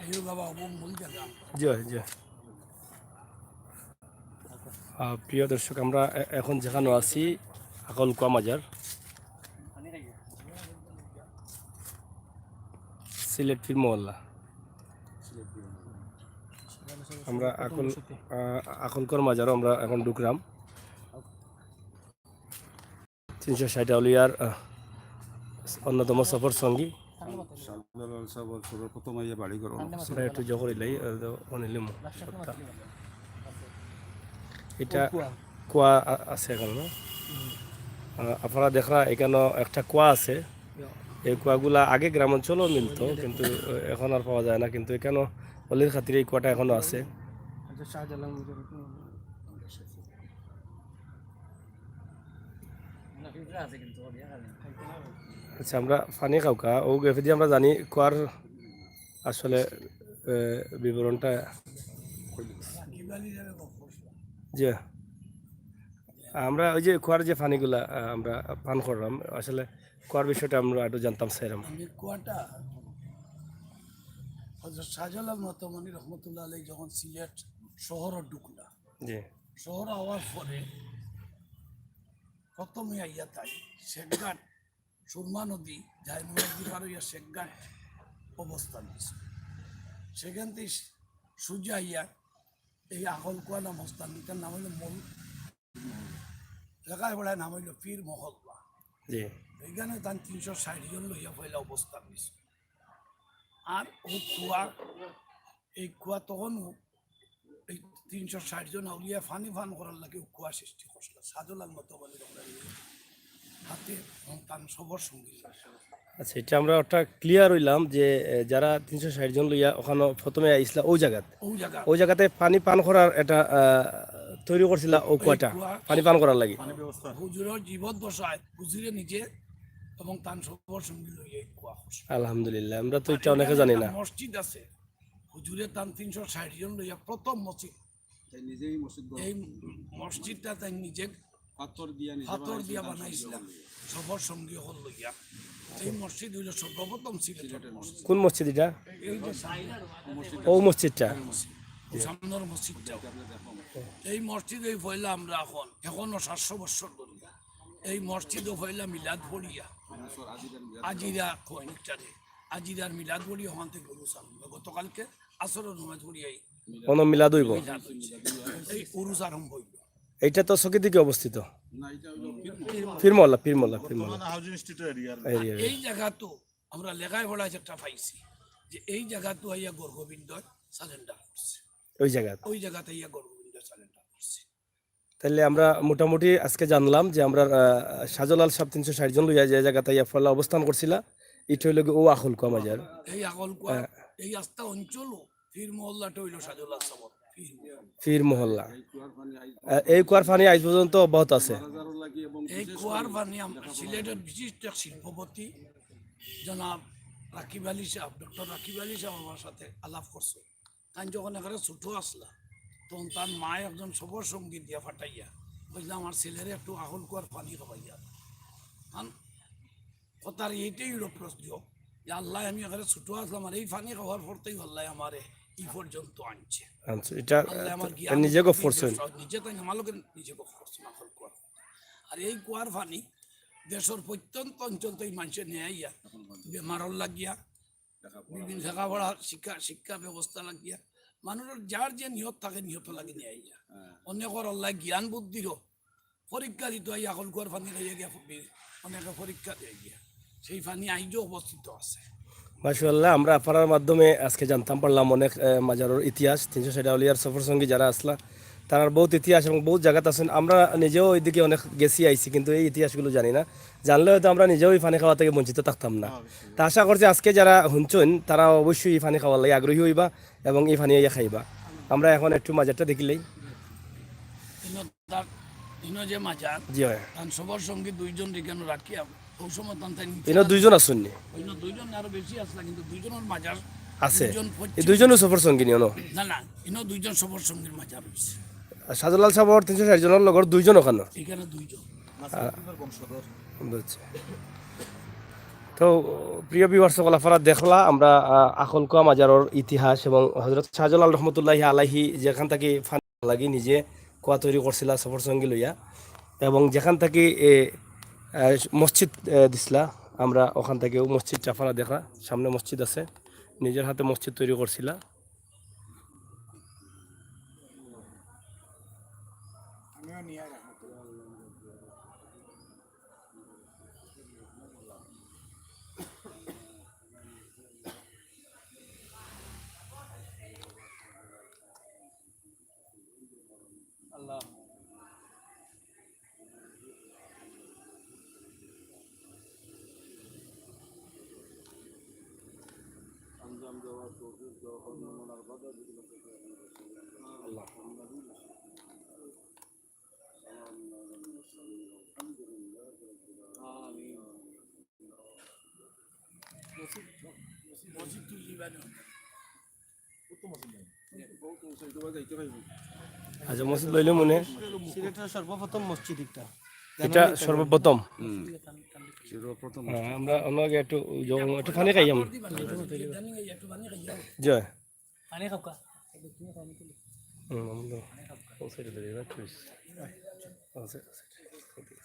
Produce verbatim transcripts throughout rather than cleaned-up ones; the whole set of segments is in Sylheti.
জি ভাই, জি ভাই। আহ, প্রিয় দর্শক, আমরা এ-, এখন যেখানো আছি, আখল কুয়া মাজার, সিলেট পীর মহল্লা। আমরা আখল, আহ, আখল কুয়ার মাজারো আমরা এখন ঢুকলাম। তিনশো ষাট আউলিয়ার, আহ, অন্যতম সফর সঙ্গী। শাহজালাল সাহেব সর্বপ্রথম আইয়া বাড়ি ঘর আমরা একটু জোর করিলাই, আহ, তো অনিলিম সবটা। এটা কুয়া। কুয়া আ-, আছে এখানো, না? আহ, আপনারা দেখরা এখানো একটা কুয়া আছে। এই কুয়াগুলা আগে গ্রামাঞ্চলেও মিলতো, কিন্তু, আহ, এখন আর পাওয়া যায় না। কিন্তু এখানো অলির খাতিরে এই কুয়াটা এখনো আছে। আচ্ছা, শাহজালাল মুজাহিদ। আচ্ছা, আমরা পানি খাউকা, ও গেফেদি আমরা জানি কুয়ার আসলে, এ, বিবরণটা। জি, আমরা ওই যে কুয়ার যে পানিগুলা, আ, আমরা পান করলাম, আসলে কুয়ার বিষয়টা আমরা একটু জানতাম চাইলাম। আমি কুয়াটা হযরত শাহজালাল মতমানি রহমতুল্লাহ আলাইহি যখন সিলেট শহরো ঢুকলা, জি। শহর আওয়ার পরে প্রথমে আইয়া তাই শেখঘাট, সুরমা নদী, জায়মুনা নদী পার হইয়া শেখঘাট অবস্থান নিছে। সেখান থেকে সুজা আইয়া এই আখল কুয়া নাম স্থান, এটার নাম হইল মল-, লেখাপড়ায় নাম হইল পীর মহল্লা। জি। এখানে তান তিনশো ষাট জন লইয়া পয়লা অবস্থান নিছে। আর ও কুয়া, এই কুয়া তখনও এই তিনশো ষাট জন আউলিয়া পানি পান করার লাগি ও কুয়া সৃষ্টি করছিল। শাহজালাল মতমানি রহমতুল্লাহ আলাইহি হাতে তান সফর সঙ্গী। আচ্ছা, এটা আমরা একটা ক্লিয়ার হইলাম যে, এ, যারা তিনশো ষাট জন লইয়া ওখানে প্রথমে আইসলা ওই জায়গাত, ওই জায়গা। ওই জায়গাতে পানি পান করার এটা, আহ, তৈরি করছিলা ও এই কুয়াটা, কুয়া। পানি পান করার লাগি। পানি ব্যবস্থা। হুজুরের জীবদ্দশায় হুজুরে নিজে এবং তান সফর সঙ্গী লইয়া এই কুয়া করছে। আলহামদুলিল্লাহ, আমরা তো আর এটা অনেকে এখানে জানি একটা না। মসজিদ আছে। হুজুরে তান তিনশো ষাট জন লইয়া প্রথম মসজিদ। তাই নিজেই মসজিদ গড়-, এই মসজিদটা তাই নিজে পাথর দিয়া নিজে পাথর দিয়া বানাইছিলা, বানাইছিলা, সফর সঙ্গী হল লইয়া। এই মসজিদ হইল সর্বপ্রথম সিলেটের সিলেটের মসজিদ। কোন মসজিদ এটা? এই যে সামনে ও মসজিদটা। মসজিদ, ও সামনের মসজিদটা। এই মসজিদ এই পয়লা আমরা এখন, এখনো সাতশো বছর ধরে এই মসজিদও পয়লা মিলাদ পড়িয়া আজিরা কয়েকটারে আজিরার মিলাদ পড়ি ওখান থেকে উরুস আরম্ভ। গতকালকে আসরের নামাজ পড়ি এই অনো মিলাদ হইব। মিলাদ হইছে। এই উরুস আরম্ভ হইল। এইটা তো চকিদিঘি অবস্থিত। না, এটা হইল পীর মহল্লা। পীর মহল্লা, পীর মহল্লা, পীর মহল্লা। বর্তমানে হাউজিং স্ট্রিটের এরিয়ার। এরিয়া। এই জায়গা তো আমরা লেখায় পড়ায় যেটা পাইছি যে এই জায়গা তো আইয়া গৌরগোবিন্দ সারেন্ডার করছে। ওই জায়গা। ওই জায়গাতে আইয়া গৌরগোবিন্দ সারেন্ডার করছে। তাইলে আমরা মোটামুটি আজকে জানলাম যে আমরা, আহ, শাহজালাল সাহেব তিনশো ষাট জন লইয়া যে জায়গাত আইয়া পয়লা অবস্থান করছিলা, ইটা হইল গি ও আখল কুয়া মাজার। এই আখল কুয়া, হ্যাঁ। এই আস্তা অঞ্চলও পীর মহল্লাটা হইল শাহজালাল সাহেব। পীর মহল্লা। আহ, এই কুয়ার পানি আজ পর্যন্ত অব্যাহত আছে। এই কুয়ার পানি আমরা সিলেটের বিশিষ্ট এক শিল্পপতি জনাব রাকিব আলী সাহেব, ডক্টর রাকিব আলী সাহেব আমার সাথে আলাপ করছে। তাই যখন একেবারে ছোট আসলা, তখন তার মা একজন সফর সঙ্গী দিয়া পাঠাইয়া কইলা, "আমার ছেলেরে একটু আখল কুয়ার পানি খাওয়াইয়া।" তান কথার এইটাই হইল প্রশ্ন যে, "আল্লাহ, আমি একেবারে ছোট আসলাম, আর এই পানি খাওয়ার পরতেই আল্লাহ আমারে এই পর্যন্ত আনছে।" আচ্ছা, এটা আল্লাহ আমার জ্ঞান নিজে গফ বুদ্ধি করছেন? নিজে তাই আমার লোকে নিজে গফ করছেন আখল কুয়ার। আর এই কুয়ার পানি দেশের প্রত্যন্ত অঞ্চল তো এই মানুষের নিয়ে আইয়া বেমারর লাগিয়া বিভিন্ন লেখাপড়া, শিক্ষা, শিক্ষা ব্যবস্থা লাগিয়া মানুষের যার যে নিয়ত থাকে, নিয়ত লাগি নিয়ে আইয়া। হ্যাঁ। অনেকর আল্লাহ জ্ঞান বুদ্ধিরও পরীক্ষা দিত, আইয়া আখল কুয়ার পানি খাইয়া গিয়া খুবই অনেকে পরীক্ষা দিয়ে গিয়া। সেই পানি আইজও অবস্থিত আছে। মাশাআল্লাহ, আমরা আপনার মাধ্যমে আজকে জানতাম পারলাম অনেক, আহ, মাজারর ইতিহাস। তিনশো ষাট আউলিয়ার সফর সঙ্গী যারা আসলা, তারার বহুত ইতিহাস এবং বহুত জাগাত আছেন। আমরা নিজেও ওইদিকে অনেক গেছি আইছি, কিন্তু এই ইতিহাসগুলো জানি না। জানলে হয়তো আমরা নিজেও এই পানি খাওয়া থেকে বঞ্চিত থাকতাম না। তা আশা করছি আজকে যারা হুনছইন, তারা অবশ্যই এই পানি খাওয়ার লাগি আগ্রহী হইবা এবং এই পানি আইয়া খাইবা। আমরা এখন একটু মাজারটা দেখিলাই। ইনো তার, ইনো যে মাজার, জি হয়। তান সবার সঙ্গে দুইজন রেখানো রাখিয়া, ও সময় তান তাই নিচে ইনো আছে। দুইজন আছইন নি? ইনো দুইজন আরো বেশি আসলা, কিন্তু দুইজনের মাজার আছে। দুইজন এই পশ্চিম দুইজনও সফর সঙ্গী নি অনো? না, না, ইনো দুইজন সবার সঙ্গীর মাজার হইছে। আর শাহজালাল সাহেবর তিনশো ষাট জনের লগর দুইজন ওখানো? এখানে দুইজন। আ-, বংশধর। বুঝছি। তো প্রিয় ভিউয়ার্স সকল, আপনারা দেখলা আমরা, আহ, আকলকুয়া মাজারর ইতিহাস এবং হযরত শাহজালাল রহমতুল্লাহি আলাইহি যেখান থাকি ফানি লাগি নিজে কুয়া তৈরি করছিলা সফর সঙ্গী লইয়া, এবং যেখান থাকি এ, আহ, মসজিদ, আহ, দিছলা, আমরা ওখান থাকিও মসজিদটা আপনারা দেখলা, সামনে মসজিদ আছে, নিজের হাতে মসজিদ তৈরি করছিলা। আচ্ছা, মসজিদ লইলে মনে। সিলেটের সর্বপ্রথম মসজিদ একটা। এটা সর্বপ্রথম। হ্যাঁ, আমরা অন্য আগে একটু, একটু পানি খাইয়াম। জয়। পানি খাওকা। হুম, আমরা ও সাইডে দাঁড়িয়ে না, প্লিজ। ও সাইড, ও সাইড।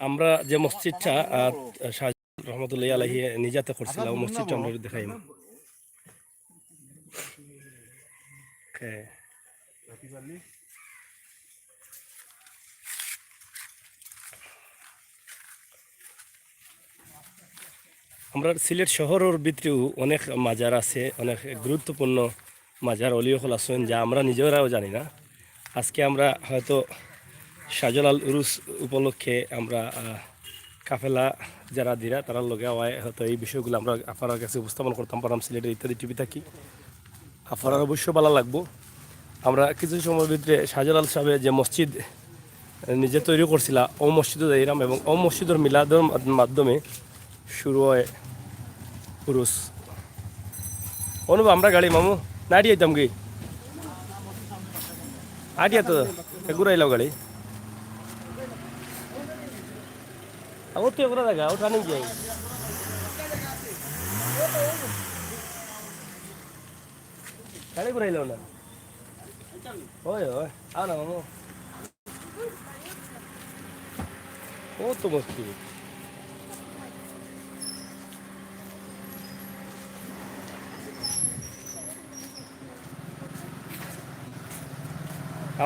আমরা যে মসজিদটা, আহ, শাহজালাল রহমতুল্লাহি আলাইহি নিজাতে করছিলা, ও মসজিদটা আমরা একটু দেখাইমু। হ্যাঁ। আমরার সিলেট শহরর ভিতরেও অনেক মাজার আছে, অনেক গুরুত্বপূর্ণ মাজার অলি অকল আছইন, যা আমরা নিজেরাও জানি না। আজকে আমরা হয়তো শাহজালাল উরুস উপলক্ষে আমরা, আহ, কাফেলা যারা দিরা, তারার লগে আওয়ায় হয়তো এই বিষয়গুলো আমরা আপনারার কাছে উপস্থাপন করতাম পারলাম সিলেটের ইত্যাদি টিভি থাকি। আপনারার অবশ্য ভালা লাগবো। আমরা কিছু সময়ের ভিতরে শাহজালাল সাহেবে যে মসজিদ নিজে তৈরি করছিলা, ও মসজিদো যাইরাম এবং ও মসজিদর মিলাদর মাধ-, মাধ্যমে শুরু হয় উরুস। অনুভব, আমরা গাড়ি মামু, না আটিয়া আইতাম কি? আটিয়া তো, এ ঘুরাইলাও গাড়ি। আ, ও তো এগুলা জাগা, ও টার্নিং যাই। গাড়ি ঘুরাইলাও না। ওই, ওই, আও না মামু। ও তো মুশকিল।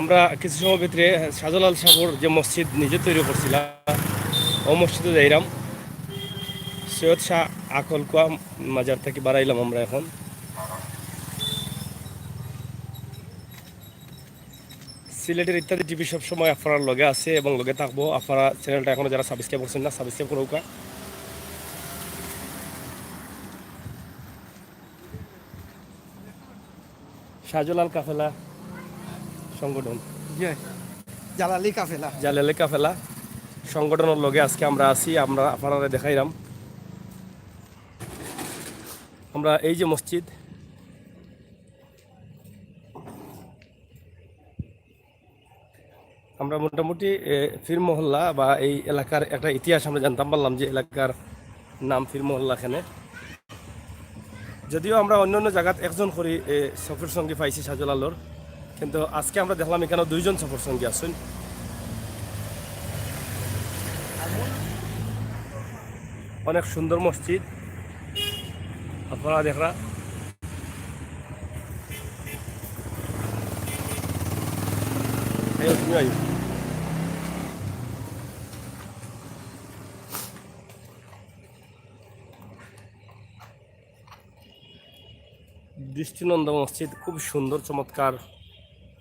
আমরা কিছু সময় ভিতরে শাহজালাল সাহেবর যে মসজিদ নিজে তৈরি করছিলা, ও মসজিদো যাইরাম। সৈয়দ শাহ আকলকুয়া মাজার থাকি বারাইলাম আমরা এখন। সিলেটের ইত্যাদি টিভি সব সময় আপনারার লগে আছে এবং লগে থাকবো। আপনারা চ্যানেলটা এখনো যারা সাবস্ক্রাইব করছেন না, সাবস্ক্রাইব করউক্কা। শাহজালাল কাফেলা সংগঠন। জি, জালালি কাফেলা। জালালি কাফেলা সংগঠনর লগে আজকে আমরা আছি, আমরা আপনারারে দেখাইরাম। আমরা এই যে মসজিদ, আমরা মোটামুটি, এ, পীর মহল্লা বা এই এলাকার একটা ইতিহাস আমরা জানতাম পারলাম যে এলাকার নাম পীর মহল্লা এখানে। যদিও আমরা অন্য অন্য জাগাত একজন করি, এ, সফর সঙ্গী পাইছি শাহজালালর, কিন্তু আজকে আমরা দেখলাম এখানে দুইজন সফর সঙ্গী আছইন। অনেক সুন্দর মসজিদ, আপনারা দেখরা। আইও, তুমি আইও। দৃষ্টিনন্দন মসজিদ, খুব সুন্দর চমৎকার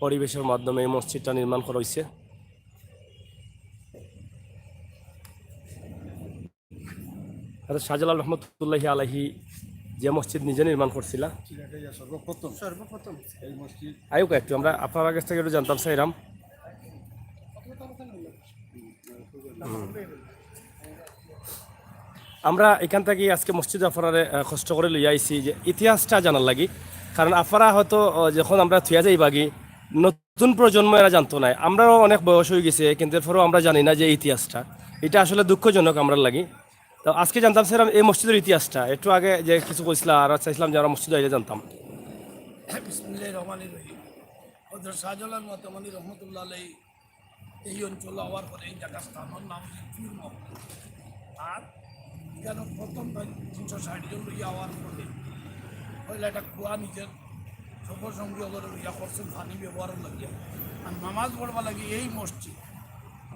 পরিবেশর মাধ্যমে এই মসজিদটা নির্মাণ করা হইছে। আর শাহজালাল রহমতুল্লাহি আলাইহি যে মসজিদ নিজে নির্মাণ করছিলা। সিলেটে ইয়া সর্বপ্রথম সর্বপ্রথম আইউক্কা একটু আমরা আপনারার কাছ থাকি একটু জানতাম চাইরাম। আমরা ইখান থাকি আজকে মসজিদ আপনারারে আহ, কষ্ট করি লইয়া আইছি যে ইতিহাসটা জানার লাগি। কারণ আপনারা হয়তো আহ, যখন আমরা থুইয়া যাইবাগি, নতুন প্রজন্ম এরা জানতো নায়। আমরারও অনেক বয়স অইগেছে, কিন্তু এরপরেও আমরা জানি না যে ইতিহাসটা। ইটা আসলে দুঃখজনক আমরার লাগি। তো আজকে জানতাম চাইরাম এই মসজিদর ইতিহাসটা। একটু আগে যে কিছু কইছলা, আর চাইছিলাম যে আমরা মসজিদ আইলে জানতাম। বিসমিল্লাহির রহমানির রহিম। হযরত শাহজালাল মাতামানি রহমতুল্লাহ আলাইহি এই অঞ্চল আওয়ার পরে এই জায়গা স্থানর নাম হচ্ছে পীর মহল। আর এখানে প্রথম তিনশো ষাট জন লইয়া আওয়ার পরে পয়লা একটা কুয়া নিজের সফর সঙ্গী অকলরে লইয়া করছইন পানি ব্যবহার লাগিয়া। আর নামাজ পড়বার লাগি এই মসজিদ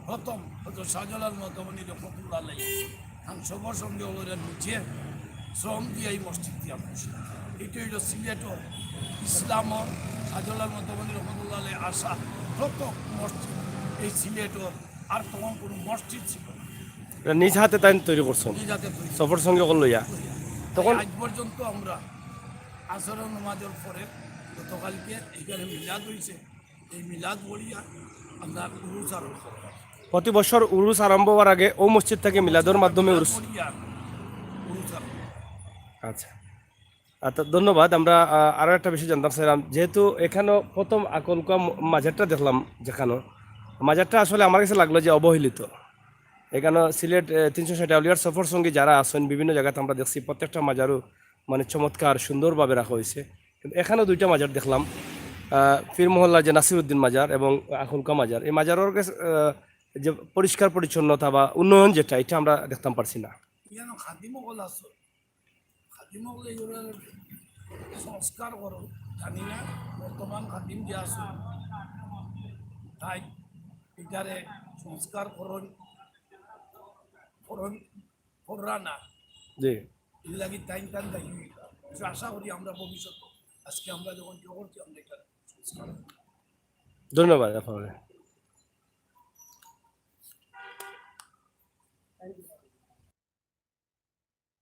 প্রথম হযরত শাহজালাল মাতামানি রহমতুল্লাহ আলাইহি তান সফর সঙ্গী অকলরে নিচে শ্রম দিয়া এই মসজিদ দিয়া করছইন। এটা হইল সিলেটর ইসলামর শাহজালাল মাতামানি রহমতুল্লাহ আলাইহি আসা প্রথম মসজিদ এই সিলেটর। আর তখন কোনো মসজিদ ছিল না। এটা নিজ হাতে তাইন তৈরি করছইন এই জায়গাতে তৈরি। সফর সঙ্গী অকল লইয়া। তখন আজ পর্যন্ত আমরা আসর নামাজের পরে গতকালকে এখানে মিলাদ হইছে, এই মিলাদ পড়িয়া আমরা উরুস আরম্ভ করলাম। প্রতি বছর উরুস আরম্ভ হওয়ার আগে ও মসজিদ থাকি মিলাদর মাধ্যমে উরুস। পড়িয়া উরুস আরম্ভ। আচ্ছা, আচ্ছা, ধন্যবাদ। আমরা আহ, আরো একটা বিষয় জানতাম চাইরাম, যেহেতু এখানো প্রথম আকালকুয়া ম- মাজারটা দেখলাম, যেখানো মাজারটা আসলে আমার কাছে লাগলো যে অবহেলিত। এখানো সিলেট তিনশো ষাট আউলিয়ার সফর সঙ্গী যারা আছইন, বিভিন্ন জায়গাতে আমরা দেখছি প্রত্যেকটা মাজারও মানে চমৎকার সুন্দরভাবে রাখা হয়েছে। কিন্তু এখানো দুইটা মাজার দেখলাম, আহ, পীর মহল্লার যে নাসিরউদ্দিন মাজার এবং আকালকুয়া মাজার, এই মাজারর কাছে আহ, যে পরিষ্কার পরিচ্ছন্নতা বা উন্নয়ন যেটা, এটা আমরা দেখতাম পারছি না। ইয়ানো খাদিম অকল আছে, খাদিম অকলে এগুলো সংস্কার করো, জানি না বর্তমান খাদিম যে আছে তাই এটারে সংস্কার করুন, করুন, কররা না। জি, এর লাগি টাইম টাইম দায়ী হইল। আশা করি আমরা ভবিষ্যতে আজকে আমরা যখন জগৎকে আমরা এটা সংস্কার করব। ধন্যবাদ আপনারে।